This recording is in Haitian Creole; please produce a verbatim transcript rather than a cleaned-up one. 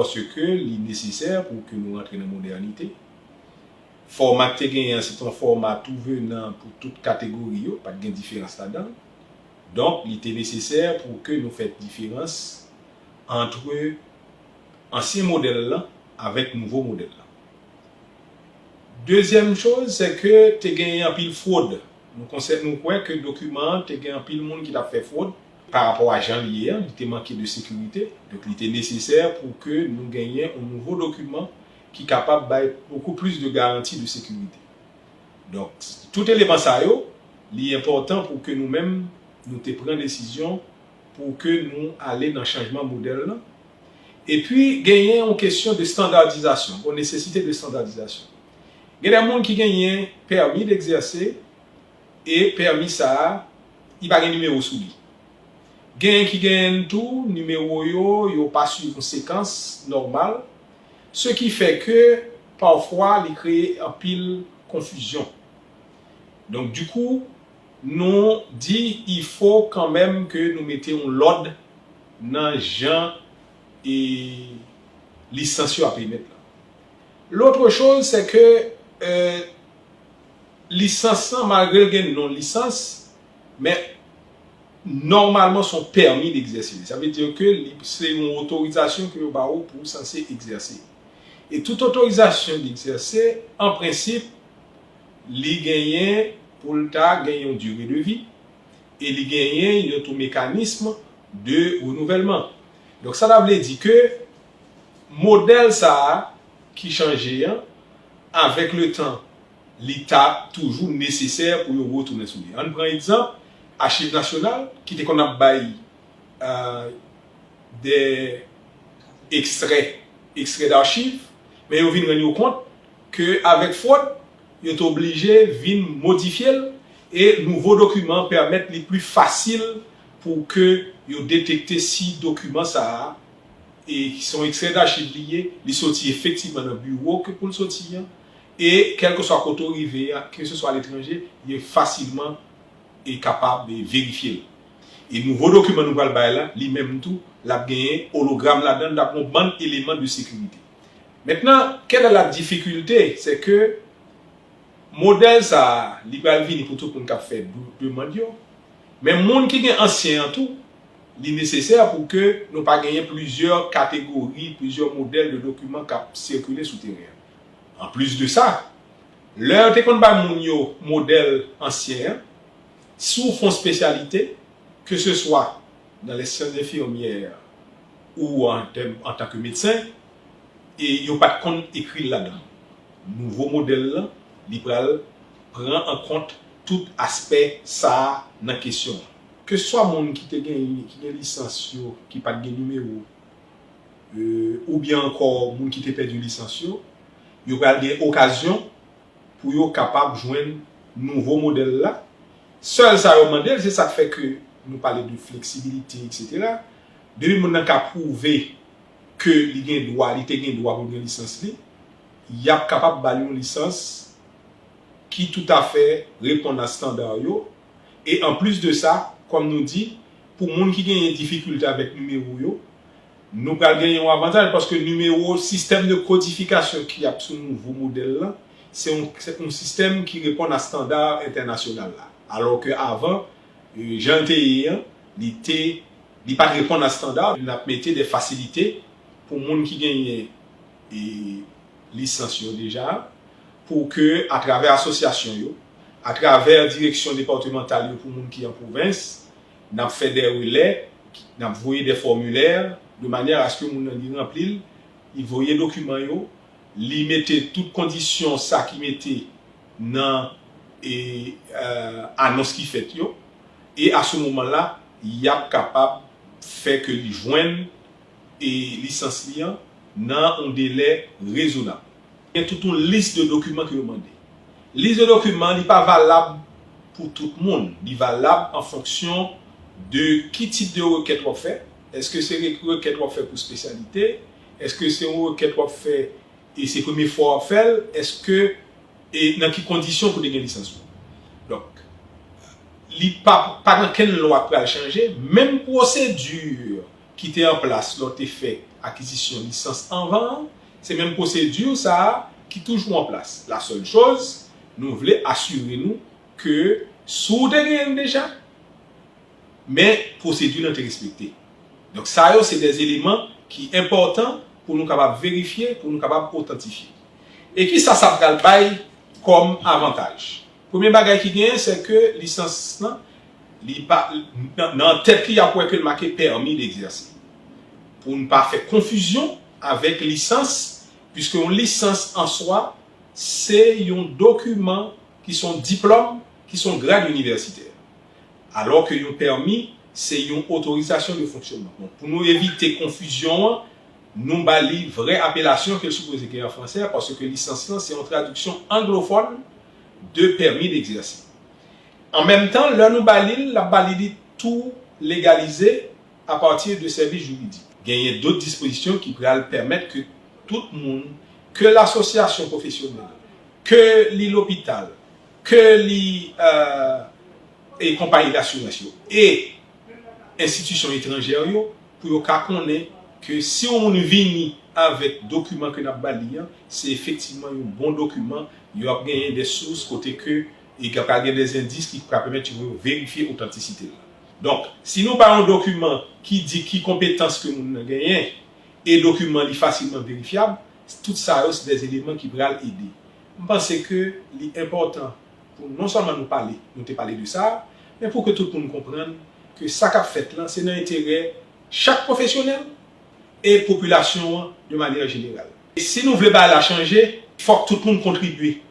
Paske li nesesè pou ke nou rantre nan modènite. Fòma k te genyen an, se te yon fòma tou venan pou tout kategori yo, pa t gen diferans ladan l. Donk, li te nesesè pou ke nou fè diferans ant ansyen modèl lan avèk nouvo modèl lan. Dezyèm choz, se ke te genyen anpil fwod. Nou konsè, nou kwè ke dokiman an te gen anpil moun ki t ap fè fwod pa rapò a jan li ye an, li te manke de sekirite. Donk, li te nesesè pou ke nou genyen yon nouvo dokiman ki kapab bay bokou plis de garanti de sekirite. Donk, tout eleman sa yo, li enpòtan pou ke nou menm, nou te pran desizyon pou ke nou ale nan chanjman modèl lan. Epi, genyen yon kesyon de estandadizasyon, yon nesesite de estandadizasyon. Gen de moun ki genyen pèmi degzèse, e pèmi sa a, li pa gen nimewo sou li. Genyen ki genyen tou, nimewo yo, yo pa swiv yon sekans nòmal, ce qui fait que, pafwa, li kreye anpil konfizyon. Donk, dikou, nou di, il faut quand même que nou mete yon lòd nan jan e lisans yo ap emèt la. L'autre chose, c'est que, euh, lisans lan, malgre l gen non lisans, men nòmalman, se yon pèmi degzèse. Sa vle di ke li, se yon otorizasyon ke yo ba ou pou w sanse egzèse. E tout otorizasyon degzèse, an prensip, li genyen pou l ta gen yon dire de vi, e li genyen yon tou mekanism de renouvèlman. Donk, sa ta vle di ke modèl sa a ki chanje an, avèk le tan, li ta toujou nesesè pou yo retounen sou li. Ann pran egzanp, Achiv Nasyonal, ki te konn ap bay, euh, de ekstrè, ekstrè d'achiv, men yo vin rann yo kont ke avèk fwod, yo te oblije vin modifye l, e nouvo dokiman pèmèt li pli fasil pou ke yo detekte si dokiman sa a, e se yon ekstrè d'achiv li ye, li soti efektivman nan biwo ke pou l soti an, e kèlkeswa kote w rive a, keseswa aletranje, li fasilman e kapab, e, verifye l. E nouvo dokiman nou pral bay la, li menm tou, l ap genyen ologram ladan l, l ap gen yon bann eleman de sekirite. Maintenant, quelle est la difficulté? C'est que modèl sa a, li pral vini pou tout moun k ap fè do-, demann yo. Men moun ki gen ansyen an tou, li nesesè pou ke nou pa genyen plizyè kategori, plizyè modèl de dokiman k ap sikile sou teren an. Anplis de sa, lè yo te konn bay moun yo modèl ansyen an, si w fè yon espesyalite, ke se swa nan les sciences infirmières ou an tèm, antanke medsen, e yo pa t konn ekri l ladan. Nouvo modèl lan, li pral pran an kont tout aspè sa a nan kesyon an. Keseswa moun ki te gen, ki gen lisans yo, ki pa t gen nimewo, e, oubyen ankò moun ki te pèdi lisans yo, yo pral gen okazyon pou yo kapab jwenn nouvo modèl la. Sèl sa yo mande l, se sa k fè ke nou pale de fleksibilite, etsetera. Depi moun nan ka pwouve ke li gen dwa, li te gen dwa pou l gen lisans li, y ap kapab ba l yon lisans ki toutafè reponn a estanda yo. E anplis de sa, kòm nou di, pou moun ki genyen difikilte avèk nimewo yo, nou pral genyen yon avantaj paske nimewo, sistèm de kodifikasyon ki ap sou nouvo modèl lan, se yon, se yon sistèm ki reponn a estanda entènasyonal la. Alò ke avan, e, jan l te ye an, li te, li pa t reponn a estanda, n ap mete de fasilite pou moun ki genyen, e, lisans yo deja, pou ke atravè asosyasyon yo, atravè direksyon depatmantal yo pou moun ki an pwovens, n ap fè de relè, n ap voye de fòmilè, de manyè aske moun nan li ranpli l, li voye dokiman yo, li mete tout kondisyon sa ki mete nan, e, e, anons ki fèt yo, e a se moman la, y ap kapab fè ke li jwenn, e, lisans li an nan yon delè rezonab. Gen tout yon lis de dokiman ke yo mande. Lis de dokiman, li pa valab pou tout moun. Li valab an fonksyon de ki tip de rekèt w ap fè. Èske se re-, rekèt w ap fè pou espesyalite? Èske se yon rekèt w ap fè e se premye fwa w ap fè l? Èske, e nan ki kondisyon pou te gen lisans ou? Donk, li pa, pa gen okenn lwa k pral chanje, menm pwosedi ki te an plas lè w te fè akizisyon lisans anvan an, se menm pwosedi sa a ki toujou an plas. La sèl choz, nou vle asire nou ke si w te genyen l deja, men pwosedi nan te respekte. Donk, sa yo se de eleman ki enpòtan pou nou kapab verifye, pou nou kapab otantifye. E kisa sa pral bay kòm avantaj? Premye bagay ki genyen, se ke lisans lan, li pa, nan, nan tèt li, y ap wè ke l make pèmi degzèse. Pou n pa fè konfizyon avèk lisans, piske yon lisans an swa, se yon dokiman ki se yon diplòm, ki se yon grad inivèsitè. Alò ke yon pèmi, se yon otorizasyon de fonksyonman. Bon, pou nou evite konfizyon an, nou ba li vrè apelasyon ke l sipoze gen an fransè, paske lisans lan se yon tradiksyon anglofòn de permis d'exercer. An menm tan, lè nou ba li l, l ap ba li li tou legalize apati de sèvis jiridik. Genyen dòt dispozisyon ki pral pèmèt ke tout moun, ke l asosyasyon pwofesyonèl, ke li lopital, ke li euh, e konpayi dasirans yo e enstitisyon etranjè yo, pou yo ka konnen ke si yon moun vini avèk dokiman ke n ap ba li an, se efektivman yon bon dokiman, yo ap genyen de sous kote ke e ka pral gen de endis ki ka pèmèt yo verifye otantisite l la. Donk, si nou ba yon dokiman ki di ki konpetans ke moun nan genyen, e dokiman li fasilman verifyab, tout sa yo se de eleman ki pral ede. M panse ke li enpòtan pou non sèlman nou pale, nou te pale de sa, men pou ke tout moun konprann ke sa k ap fèt lan, se nan enterè chak pwofesyonèl e popilasyon an de manyè jeneral. E si nou vle bagay la chanje, fòk tout moun kontribye.